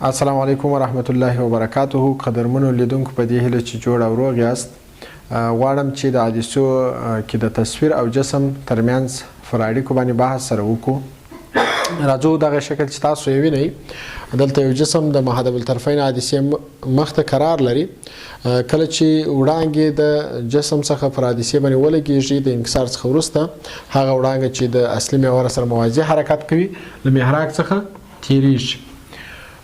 السلام علیکم ورحمت الله وبرکاته. قدرمنو لیدونکو، په دې هیله چې جوړ او روغ یاست. غواړم چې د عدسو کې د تصویر او جسم ترمنځ پر اړیکو باندې بحث سره وکړو. راځو، دغه شکل چې تاسو یې وینئ، دلته یو جسم د محدب الطرفین عدسې مخ ته قرار لري. کله چې وړانګې د جسم څخه پر عدسې باندې ولګیږي، د انکسار څخه وروسته هغه وړانګه چې د اصلي محور سره موازي حرکت کوي له محراق څخه تیریږي،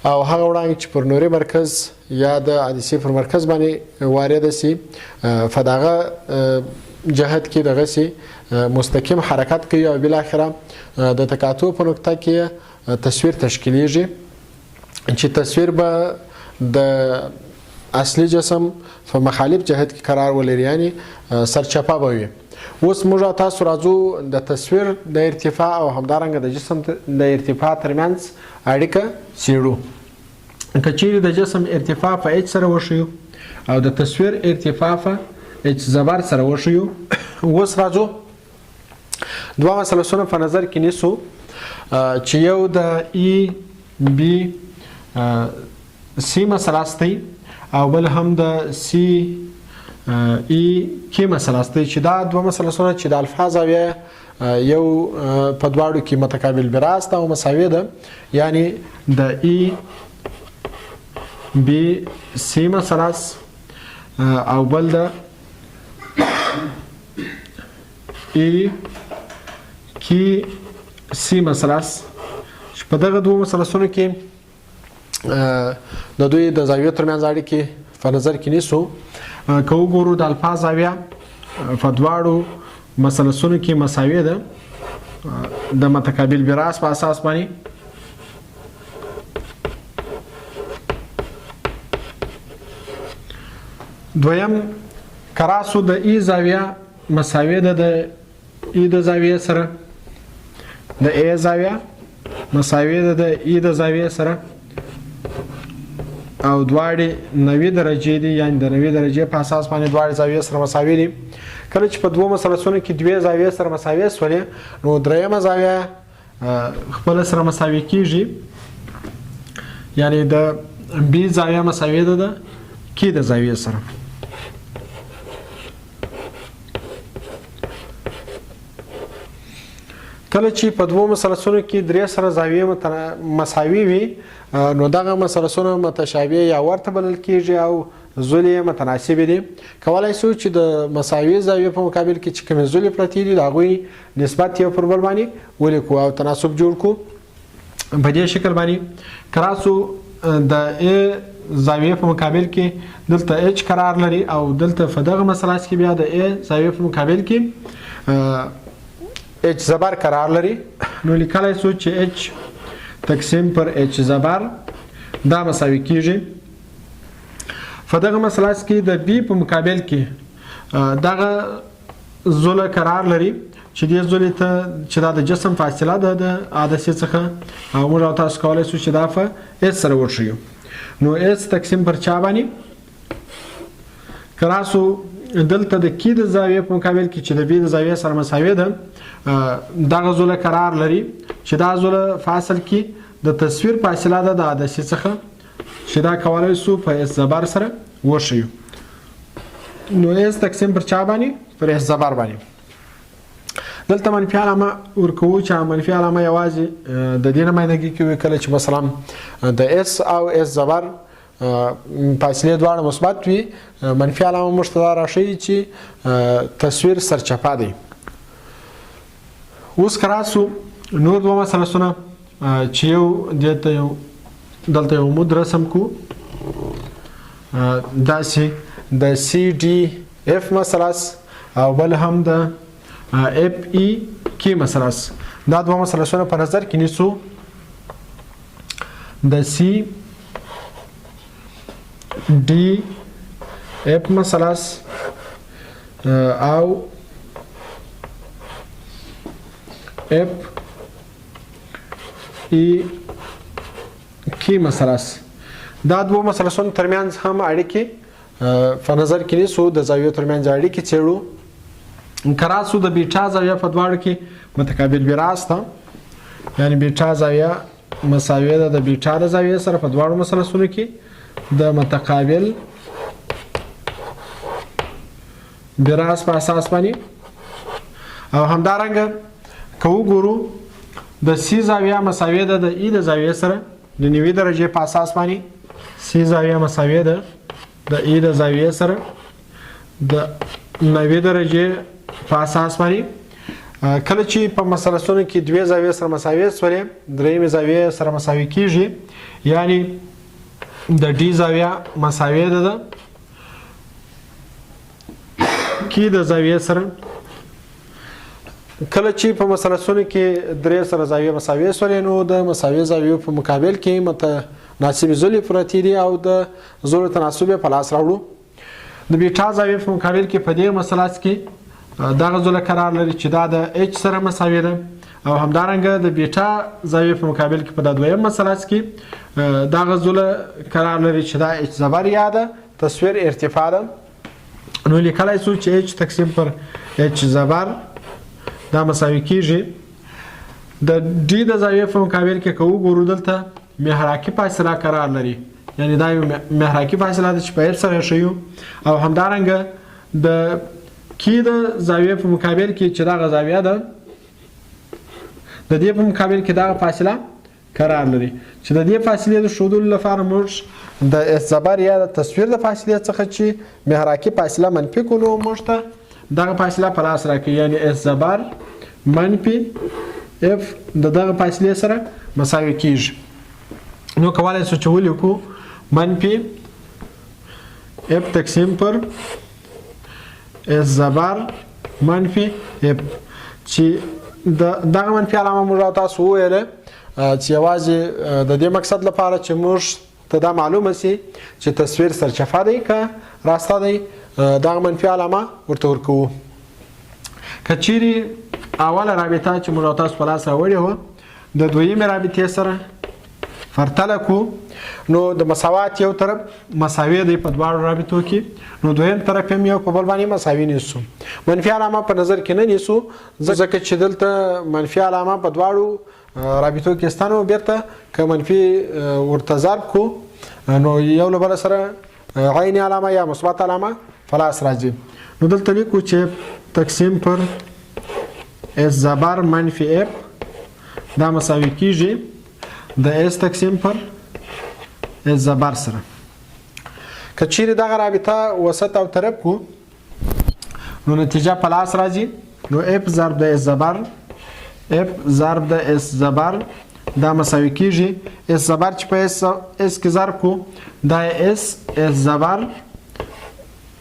او هغه وړانګې چې پر نوري مرکز یا د عدسې پر مرکز باندې وارده سي، په دغه جهت کې دغسې مستقیم حرکت کوي او بالاخره د تقاطع په نقطه کې تصویر تشکیلیږي، چې تصویر به د اصلي جسم په مخالف جهت کې قرار ولري، یعنی سرچپه به وي. اوس موږ تاسو راځو د تصویر د ارتفاع او همدارنګه د جسم د ارتفاع ترمنځ اړیکه څیړو. که چیرې د جسم ارتفاع په اچ سره وښیو او د تصویر ارتفاع په اچ زبر سره وښیو، اوس راځو دوه مثلثونه په نظر کې نیسو، چې یو د ای بي سی مثلث دی او بل هم د سی ای کی مثلث دی، چې دا دوه مثلثونه چې د الفا زاویه یو په دواړو کې متقابل براز ده او مساوي ده، یعنی د ای بي سی مثلث او بل د ای کی سی مثلث، چې په دغه دوو مثلثونو کې د دوی د زاویو ترمنځ اړیکې په نظر کې نیسو. که وګورو، د الفا زاویه په دواړو مثلثونو کې مساوي ده د متقابل براز په اساس باندې. دویم کراسو د ای زاویه مساوي ده د ای د زاویې سره، د ای زاویه مساوي ده د ای د زاویې سره او دواړې 90 درجې دي، یعنی د 90 درجې په اساس باندې دواړې زاویې سره مساوي دي. کله چې په دوو مثلثونو کې دوې زاویې سره مساوي سولې، نو درېیمه زاویه خپل سره مساوي کیږي، یعنی د بی زاویه مساوي ده د کی د زاویې سره. کله چې په دوو مثلثونو کې درې سره زاویې مساوي وي، نو دغه مثلثونه متشابه یا ورته بلل کیږي او ضلع یې متناسبې دي. کولای شو چې د مساوي زاویې په مقابل کې چې کومې ضلع پرتې دي، د هغوی نسبت یو پر بل باندې ولیکو او تناسب جوړ کړو. په دې شکل باندې کراسو د ا زاویې په مقابل کې دلته اچ قرار لري او دلته په دغه مثلث کې بیا د ا زاویې په مقابل کې اچ زبر قرار لري، نو لیکلی سو چې اچ تقسیم پر اچ زبر دا مساوي کیږي. په دغه مثلث کې د بی په مقابل کې دغه ضلع قرار لري، چې دې ضلع ته چې دا د جسم فاصله ده د عدسې څخه، او موږ او تاسو کولای شو چې دا په اس سره وښیو، نو اس تقسیم پر چا باندې کراسو. دلته د کی د زاویې په مقابل کې چې د بی د زاویې سره مساوي ده دغه ضلع قرار لري، چې دا ضلع فاصل کې د تصویر فاصله ده د عدسې څخه، چې دا کولای شو په اس زبر سره وښیو، نو اس تقسیم پر چا باندې؟ پر اس زبر باندې. دلته منفي علامه ورکوو، چې منفي علامه یوازې د دې نمایندګي کوي کله چې مثلا د اس او اس زبر فاصلې دواړه مثبت وي. منفي علامه موږ ته دا راښیي چې تصویر سرچپه دی. اوس که راسو نور دوه مثلثونه، چې یو دې ته یو دلته یو عمود رسم کو، داسې د سی ډي اف مثلث او بل هم د اف ای کی مثلث، دا دوه مثلثونه په نظر کې نیسو، د سی ډي اف مثلث او اف ای کی مثلث. دا دوه مثلثونو ترمنځ هم اړیکې په نظر کې نیسو، د زاویو ترمنځ اړیکې څېړو. که راسو د بیټا زاویه په دواړو کې متقابل براس ده، یعنی بیټا زاویه مساویه ده د بیټا د زاویې سره په دواړو مثلثونو کې د متقابل براس په اساس باندې. او همدارنګه که وګورو د سی زاویه مساویه ده د ای د زاویې سره د 90 درجې په اساس باندې، سی زاویه مساویه ده د ای د زاویې سره د 90 درجې په اساس باندې. کله چې په مثلثونو کې دوې زاویې سره مساوي سولې، درېیمې زاویې سره مساوي کیږي، یعنی د ډي زاویه مساوي ده د کی د زاویې سره. کله چې په مثلثونو کې درې سره زاویې مساوي سولې، نو د مساوي زاویو په مقابل کې متناسبې ضلع پرتې دي او د ضلعو تناسب یې په لاس راوړو. د بیټا زاویې په مقابل کې په دې مثلث کې دغه ضلع قرار لري چې دا د اچ سره مساوي ده، او همدارنګه د بیټا زاویې په مقابل کې په دا دویم مثلث کې دغه ضلع قرار لري چې دا اچ زبر یا ده تصویر ارتفاع ده. نو لیکلای شو چې اچ تقسیم پر اچ زبر دا مساوي کیږي د ډي د زاویې په مقابل کې که وګورو دلته محراکي فاصله قرار لري، یعنی دا یو محراکي فاصله ده چې په اف سره ښیو، او همدارنګه د کی د زاویې په مقابل کې چې دغه زاویه ده د دې په مقابل کې دغه فاصله قرار لري چې د دې فاصلې د ښودلو لپاره موږ د اس زبر یا د تصویر د فاصلې څخه چې محراکي فاصله منفي کړو، نو موږ ته دغه فاصله په لاس راکوي، یعنی اس زبر منفي اف د دغه فاصلې سره مساوي کیږي. نو کولای شو چې ولیکو منفي اف تقسیم پر اس زبر منفي اف، چې د دغه منفي علامه موږ او تاسو وویله چې یوازې د دې مقصد لپاره چې موږ ته دا معلومه سي چې تصویر سرچفه دی که راسته دی، دغه منفي علامه ورته ورکوو. که چیرې اوله رابطه چې موږ او تاسو په لاس راوړې وه د دویمې رابطې سره پرتله کړو، نو د مساوات یو طرف مساوي دی په دواړو رابطو کې، نو دویم طرف هم یو په بل باندې مساوي نیسو. منفي علامه په نظر کې نه نیسو ځکه چې دلته منفي علامه په دواړو رابطو کې سته، نو بیرته که منفي ورته ضرب کړو نو یو له بله سره عین علامه یا مثبت علامه په لاس راځي. نو دلته لیکو چې تقسیم پر اس زبر منفي اف دا مساوي کیږي د اس تقسیم پر اس زبر سره. که چیرې دغه رابطه وسط او طرف کو نو نتیجه په لاس راځي، نو اف ضرب د اس زبر، اف ضرب د اس زبر دا مساوي کیږي اس زبر چې په اس اس کې ضرب کو دا اس اس زبر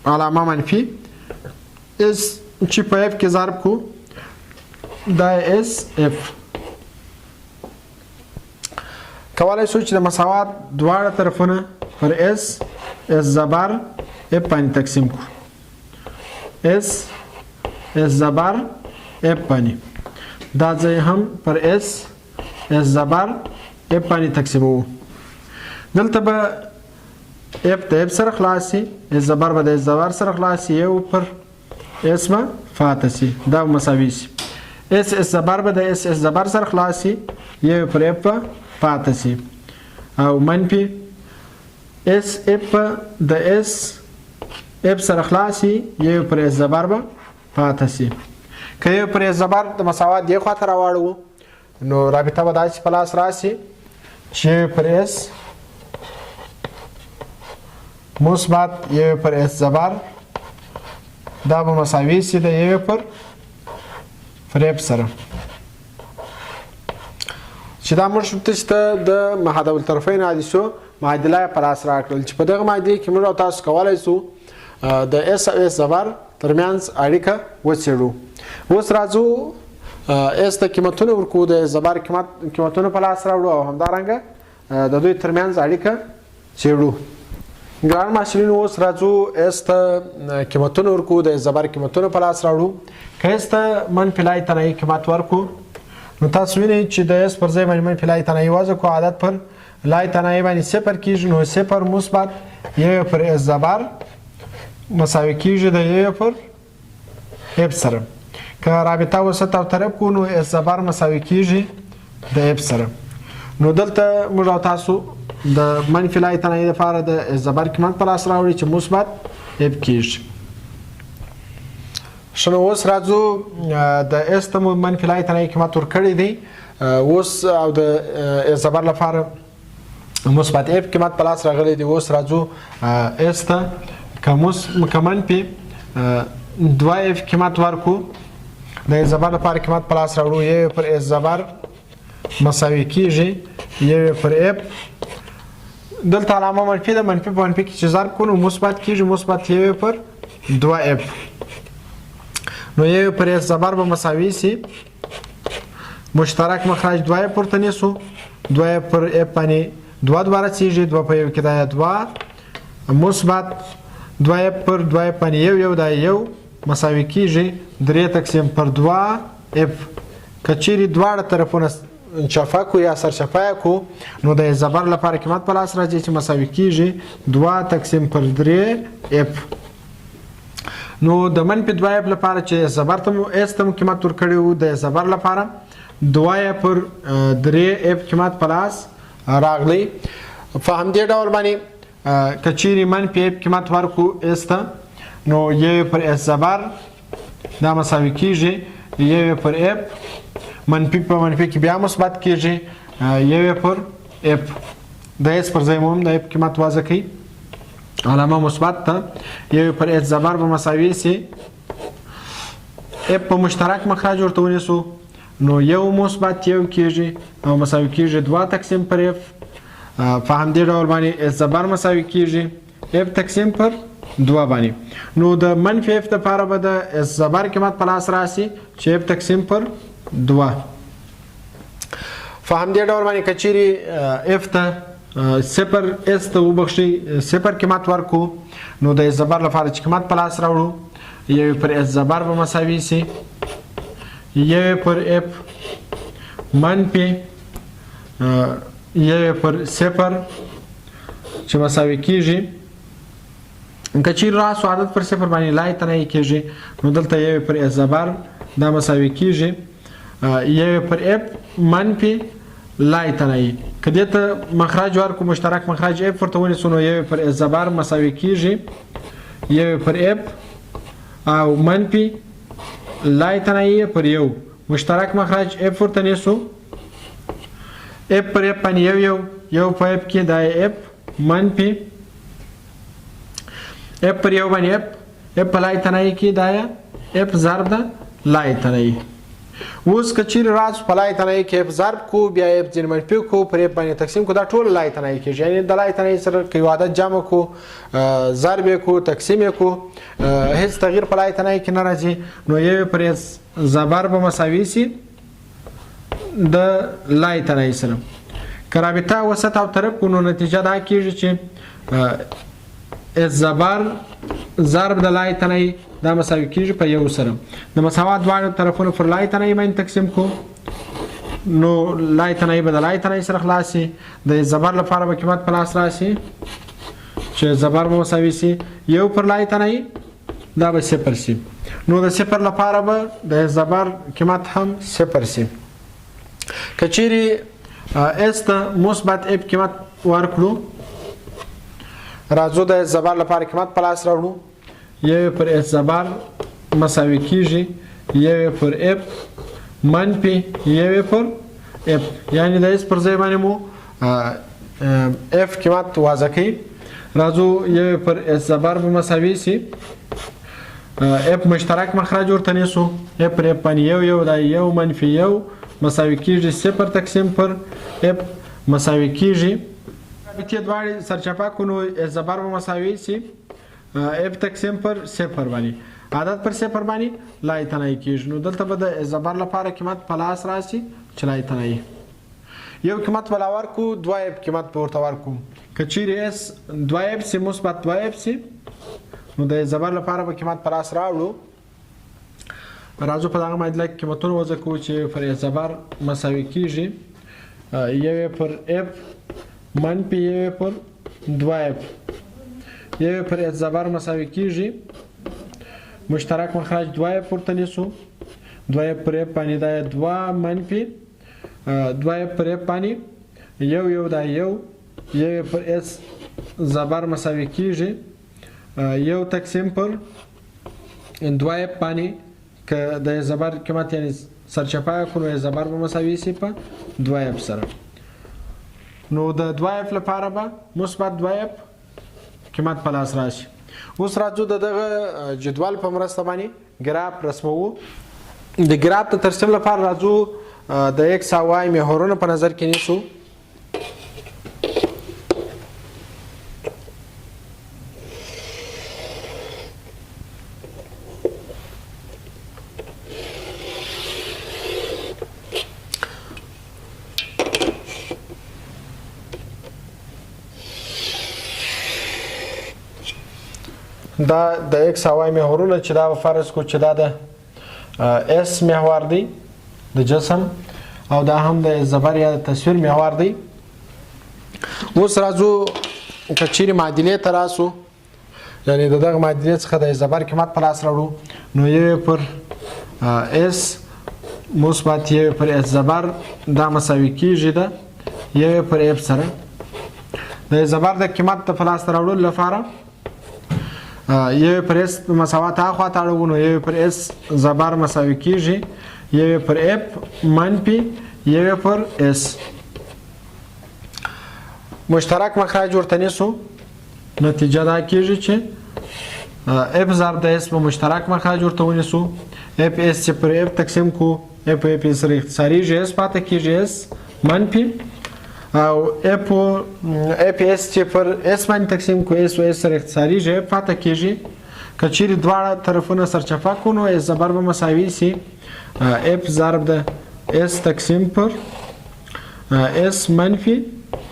علامه منفي اس چې په اف کې ضرب کو دا اس اف. کولای شو چې د مساوات دواړه طرفونه پر اس اس زبر اف باندې تقسیم کړو، اس اس زبر اف باندې، دا ځای هم پر اس اس زبر اف باندې تقسیموو. دلته به اف د اف سره خلاص شي، اس زبر به د اس زبر سره خلاص شي، یو پر اس به فاته شي، دا به مساوي شي. اس اس زبر به د اس اس زبر سره خلاص شي، یو پر اف به پاته شي، او منفي اس اف به د اس اف سره خلاص شي، یو پر اس زبر به پاته شي. که یو پر اس زبر د مساوات دې خواته راواړوو نو رابطه به داسې په لاس راشي چې یو پر اس مثبت یو پر اس زبر دا به مساوي شي د یو پر اف سره، چې دا موږ ته د محدب الطرفین حادثو معادله په لاس راکړل، چې په دغه معادلې کې موږ او تاسو کولای شو د اس او اس زبر ترمنځ اړیکه وڅېړو. اوس راځو اس ته قیمتونه ورکوو، د اس زبر قیمتونه په لاس راوړو او همدارنګه د دوی ترمنځ اړیکه څېړو. ګران محصلینو اوس راځو اس ته قیمتونه ورکوو، د اس زبر قیمتونه په لاس راوړو. که اس ته منفي لای تنهایي قیمت ورکړو نو تاسو وینئ چې د اس پر ځای باندې منفي لای تنهایي وضع کړو، عدد پر لای تنهایي باندې صفر کېږي، نو صفر مثبت یو پر اس زبر مساوي کېږي د یو پر اف سره. که رابطه وسط او طرف کو نو اس زبر مساوي کیږي د اف سره. نو دلته موږ او تاسو د منفي لایتناهي لپاره د اس زبر قیمت په لاس راوړي چې مثبت اف کیږي. ښه، نو اوس راځو د اس ته مو منفي لایتناهي قیمت ورکړی دی اوس، او د اس زبر لپاره مثبت اف قیمت په لاس راغلی دی. اوس راځو اس ته که منفي 2 اف قیمت ورکو، د اس زبر لپاره قیمت په لاس راوړو، یو پر اس زبر مساوي کیږي یو پر اف. دلته علامه منفي ده، منفي په منفي کې چې ضرب کړو نو مثبت کیږي، مثبت یو پر 2 اف. نو یو پر اس زبر به مساوي سي، مشترک مخرج 2 اف پورته نیسو، 2 اف پر اف باندې 2 دوه رسیږي، 2 په یو کې دا 2 مثبت 2 اف پر 2 اف باندې یو یو دا یو مساوي کیږي 3 تقسیم پر 2 اف. که چیرې دواړه طرفونه چفه کو یا سرچپه کو نو د زبر لپاره قیمت په لاس راځي چې مساوي کیږي 2 تقسیم پر 3 اف. نو د منفي 2 اف لپاره چې زبر ته مو اس ته مو قیمت ورکړی وو، د زبر لپاره 2 پر 3 اف قیمت په لاس راغلی. په همدې ډول باندې که چیرې منفي اف قیمت ورکو اس ته نو یو پر اس زبر دا مساوي کیږي یو پر اف، منفي په منفي کې بیا مثبت کیږي یو پر اف. د اس پر ځای مو هم د اف قیمت واضح کوي، علامه مثبت ده. یو پر اس زبر به مساوي سي اف په مشترک مخرج ورته ونیسو نو یو مثبت یو کیږي او مساوي کیږي 2 تقسیم پر اف. په همدې ډول باندې اس زبر مساوي کیږي اف تقسیم پر 2 باندې. نو د منفي اف لپاره به د اس زبر قیمت په لاس راسي چې اف تقسیم پر 2. په همدې ډول باندې که چیرې اف ته صفر اس ته وبخښئ صفر قیمت ورکو نو د اس زبر لپاره چې قیمت په لاس راوړو یو پر اس زبر به مساوي سي یو پر اف منفي یو پر صفر چې مساوي کیږي. که چیرې راسو عدد پر صفر باندې لای تنهایی کیږي نو دلته یو پر اس زبر دا مساوي کیږي یو پر اف منفي لای تنهایی. که دې ته مخرج ورکو مشترک مخرج اف ورته ونیسو نو یو پر اس زبر مساوي کیږي یو پر اف او منفي لای تنهایی پر یو مشترک مخرج اف ورته نیسو، اف پر اف باندې یو یو یو په اف کې دا اف منفي اف پر یو باندې اف، اف په لای تنهایی کې دا اف ضرب ده لای تنهایی. اوس که چیرې راسو په لای تنهایی کې اف ضرب کو بیا اف ځینې منفي کو پر اف باندې تقسیم کو دا ټول لای تنهایی کېږي، یعنې د لای تنهایی سره که یو عدد جمع کو ضرب یې کو تقسیم یې کو هیڅ تغییر په لای تنهایی کې نه راځي. نو یو پر اس زبر به مساوي سي د لای تنهایی سره. که رابطه وسط او طرف کو نو نتیجه دا کیږي چې اس زبر ضرب د لای تنهایی دا مساوي کیږي په یو سره. د مساوات دواړو طرفونو پر لای تنهایی باندې تقسیم کو نو لای تنهایی به د لای تنهایی سره خلاص سي، د زبر لپاره به قیمت په لاس راسي چې زبر به مساوي سي یو پر لای تنهایی دا به صفر سي. نو د صفر لپاره به د زبر قیمت هم صفر سي. که چیرې اس ته مثبت اف قیمت ورکړو، راځو د اس زبر لپاره قیمت په لاس راوړو، یو پر اس زبر مساوي کیږي یو پر اف منفي یو پر اف، یعنې د اس پر ځای باندې مو اف قیمت واضح کوي. راځو یو پر اس زبر به مساوي سي اف مشترک مخرج ورته نیسو، اف پر اف باندې یو یو دا یو منفي یو مساوي کیږي صفر تقسیم پر اف مساوي کیږي. رابطې دواړې سرچپه کړو نو اس زبر به مساوي سي اف تقسیم پر صفر باندې، عدد پر صفر باندې لای تنهایی کیږي. نو دلته به د اس زبر لپاره قیمت په لاس راسي چې لای تنهایی یو قیمت به لا ورکو، 2 اف قیمت به ورته ورکو. که چیرې اس 2 اف سي مثبت 2 اف سي نو د زبر لپاره به قیمت په لاس راوړو. راځو په دغه معادله کې قیمتونه وضع کوو چې پر اس زبر مساوي کیږي یو پر اف منفي یو پر 2 اف، یو پر اس زبر مساوي کیږي مشترک مخرج 2 اف ورته نیسو، 2 اف پر اف باندې دا 2 منفي 2 اف پر اف باندې یو یو دا یو، یو پر اس زبر مساوي کیږي یو تقسیم پر 2 اف باندې، که د زبر قیمت یعنی سرچپه کړو نو زبر به مساوي سي په 2 اف سره. نو د 2 اف لپاره به مثبت 2 اف قیمت په لاس راشي. اوس راځو د دغه جدول په مرسته باندې ګراف رسموو. د ګراف د ترسیم لپاره راځو د ایکس او وای محورونه په نظر کې نیسو. دا د ایکس او وای محورونه چې دا فرض کو چې دا د اس محور دی د جسم، او دا هم د زبر یا د تصویر محور دی. اوس راځو که چیرې معادلې ته راسو، یعنی د دغه معادلې څخه د زبر قیمت په لاس راوړو، نو یو پر اس مثبت یو پر اس زبر دا مساوي کیږي د یو پر اف سره. د زبر د قیمت د په لاس راوړلو لپاره یو پر اس مساوات اخوا ته اړوو، نو یو پر اس زبر مساوي کیږي یو پر اف منفي یو پر اس. مشترک مخرج ورته نیسو، نتیجه دا کیږي چې اف ضرب د اس په مشترک مخرج ورته ونیسو، اف اس چې پر اف تقسیم کو، اف اف اس سره اختصاریږي، اس پاتې کیږي اس منفي، او اف اف اس چې پر اس باندې تقسیم کو، اس او اس سره اختصاریږي، اف پاتې کیږي. که چیرې دواړه طرفونه سرچپه کړو نو اس زبر به مساوي سي اف ضرب د اس تقسیم پر اس منفي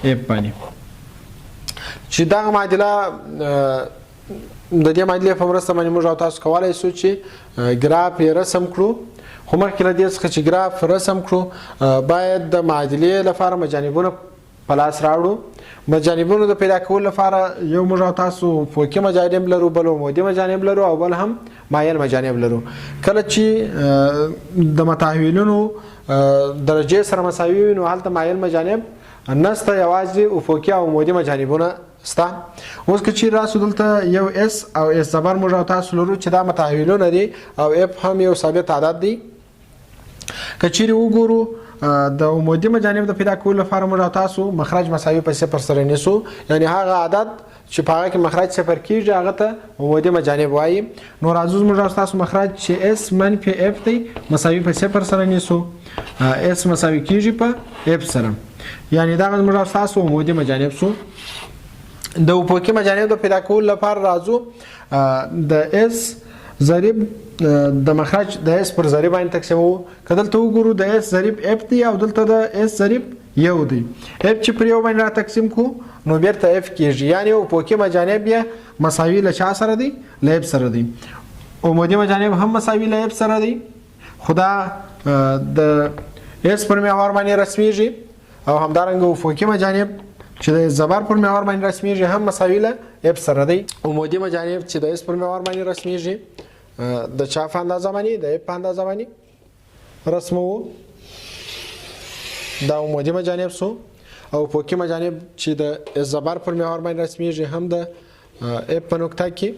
اف باندې. چې دغه معادله د دې معادلې په مرسته باندې موږ او تاسو کولای شو چې ګراف یې رسم کړو. خو مخکې له دې څخه چې ګراف رسم کړو باید د معادلې لپاره مجانبونه په لاس راوړو. مجانبونو د پیدا کولو لپاره یو موږ او تاسو فوقي مجانب لرو، بل عمودي مجانب لرو، او بل هم مایل مجانب لرو. کله چې د متحولونو درجې سره مساوي وي نو هلته مایل مجانب نسته، یوازې افقي او عمودي مجانبونه سته. اوس که چیرې راسو دلته یو اس او اس زبر موږ او تاسو لرو چې دا متحولونه دي، او اف هم یو ثابت عدد دی. که چیرې وګورو د عمودي مجانب د پیدا کولو لپاره موږ او تاسو مخرج مساوي په صفر سره نیسو، یعنی هغه عدد چې په هغه کې مخرج صفر کیږي هغه ته عمودي مجانب وایي. نو راځو موږ او تاسو مخرج چې اس منفي اف دی مساوي په صفر سره نیسو، اس مساوي کیږي په اف سره، یعنی دغه موږ او تاسو عمودي مجانب سو. د افقي مجانب د پیدا کولو لپاره راځو د اس ضریب د مخرج د اس پر ضریب باندې تقسیموو. که دلته وګورو د اس ضریب اف دی او دلته د اس ضریب یو دی، اف چې پر یو باندې را تقسیم کړو نو بیرته اف کیږي، یعنی افقي مجانب یې مساوي له چا سره دی؟ له اف سره دی. عمودي مجانب هم مساوي له اف سره دی، خو دا د اس پر محور باندې رسمیږي، او همدارنګه افقي مجانب چې د زبر پر محور باندې رسمیږي هم مساوي له اف سره دی. عمودي مجانب چې د اس پر محور باندې رسمیږي د چا په اندازه باندې؟ د اف په اندازه باندې رسموو، دا عمودي مجانب سو. او افقي مجانب چې د اس زبر پر محور باندې رسمیږي هم د اف په نقطه کې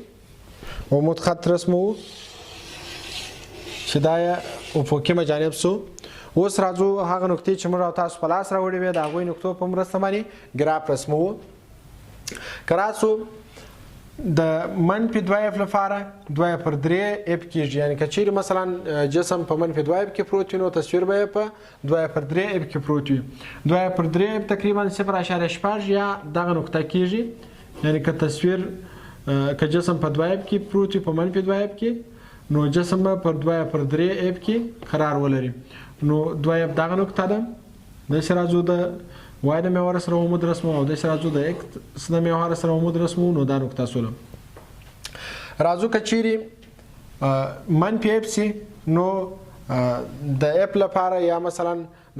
عمود خط رسموو چې دا یې افقي مجانب سو. اوس راځو هغه نقطې چې موږ او تاسو په لاس راوړې وې د هغوی نقطو په مرسته باندې ګراف رسموو. که راسو د منفي 2 اف لپاره 2 پر 3 اف کیږي، یعنی که چیرې مثلا جسم په منفي 2 اف کې پروت وي نو تصویر به یې په 2 پر 3 اف کې پروت وي. 2 پر 3 اف تقریبا 0.6 یا دغه نقطه کیږي، یعنی که تصویر که جسم په 2 اف کې پروت وي په منفي 2 اف کې نو جسم به پر 2 پر 3 اف کې قرار ولري. نو 2 اف دغه نقطه ده. داسې راځو د وای د محور سره عمود رسمو او داسې راځو د ایکس د محور سره عمود رسمو، نو دا نقطه سوله. راځو که چیرې منفي اف سي نو د اف لپاره یا مثلا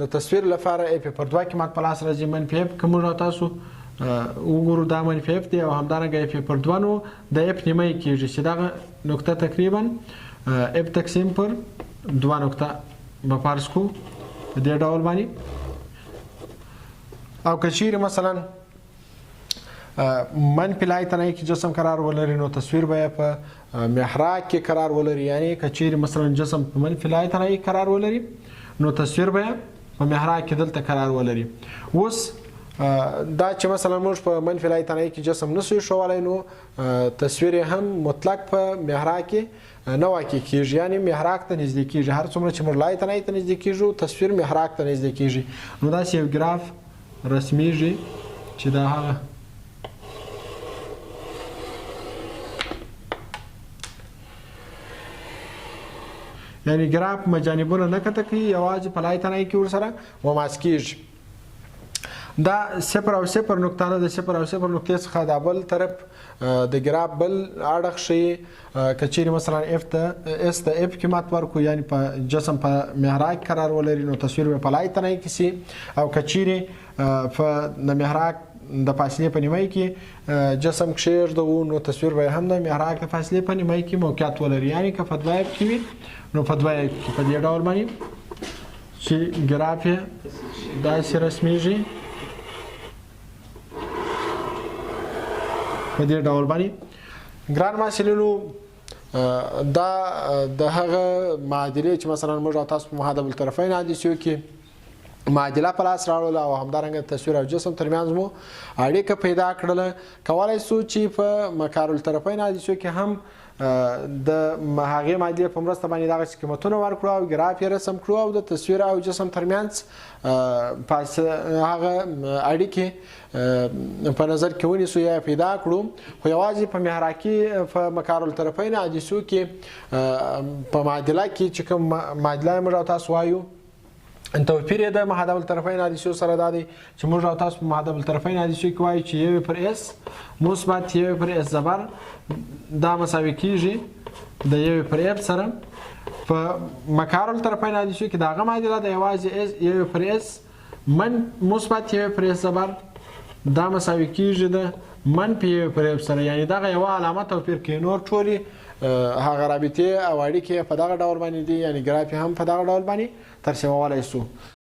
د تصویر لپاره اف پر 2 قیمت په لاس راځي. منفي اف که موږ او تاسو وګورو دا منفي اف دی او همدارنګه اف پر 2، نو د اف نیمه کېږي چې دغه نقطه تقریبا اف تقسیم پر 2 نقطه به فرض کړو په دې ډول باندې. او که چیرې مثلا منفي لایتناهي کې جسم قرار ولري نو تصویر به یې په محراق کې قرار ولري، یعنی که چیرې مثلا جسم په منفي لایتناهي قرار ولري نو تصویر به یې په محراق کې دلته قرار ولري. اوس دا چې مثلا موږ په منفي لایتناهي کې جسم نسو ایښولی نو تصویر یې هم مطلق په محراق کې نه واقع کیږي، یعنی محراق ته نږدې کیږي. هر څومره چې موږ لایتناهي ته نږدې کیږو تصویر محراق ته نږدې کیږي. نو داسې یو ګراف رسمیږي چې دا هغه یعنی ګراف مجانبونه نه کته کوي، یوازې په لایتناهي کې ورسره مماس کیږي. دا 0 او 0 نقطه ده، د 0 او 0 نقطې څخه دا بل طرف د ګراف بل اړخ ښیي. که چیرې مثلا اف ته اس ته اف قیمت ورکړو، یعنی په جسم په محراق قرار ولري نو تصویر به په لایتناهي کې سي، او که چیرې په د محراق د فاصلې په نیمه کې جسم کښېږدو نو تصویر به هم د محراق د فاصلې په نیمه کې موقعیت ولري، یعنی که په 2 اف کې وي نو په 2 اف کې په دې ډول باندې چې ګراف یې داسې رسمیږي په دې ډول باندې. ګران محصلینو، دا د هغه معادلې چې مثلا موږ او تاسو په محدب الطرفین حادثو کې معادله په لاس راوړله او همدارنګه تصویر او جسم ترمنځ مو اړیکه پیدا کړله، کولی سو چې په مکار الطرفین حادثو کې هم د هغې معادلې په مرسته باندې دغسې قیمتونه ورکړو او ګراف یې رسم کړو او د تصویر او جسم ترمنځ هغه اړیکې په نظر کې ونیسو یا پیدا کړو. خو یوازې په محراقي په مکار الطرفین حادثو کې په معادله کې چې کوم معادله موږ او تاسو وایو توپیر یې د محدب الطرفین حادثو سره دا دی چې موږ او تاسو په محدب الطرفین حادثو کې وایو چې یو پر اس مثبت یو پر اس زبر دا مساوي کیږي د یو پر اف سره. په مکار الطرفین حادثو کې د هغه معادله د یوازې اس یو پر اس من مثبت یو پر اس زبر دا مساوي کیږي د منفي یو پر اف سره، یعنی دغه یوه علامه توپیر کوي، نور ټولې هغه رابطې او اړیکې په دغه ډول باندې دي، یعنی ګراف یې هم په دغه ډول باندې ترسیمولی سو.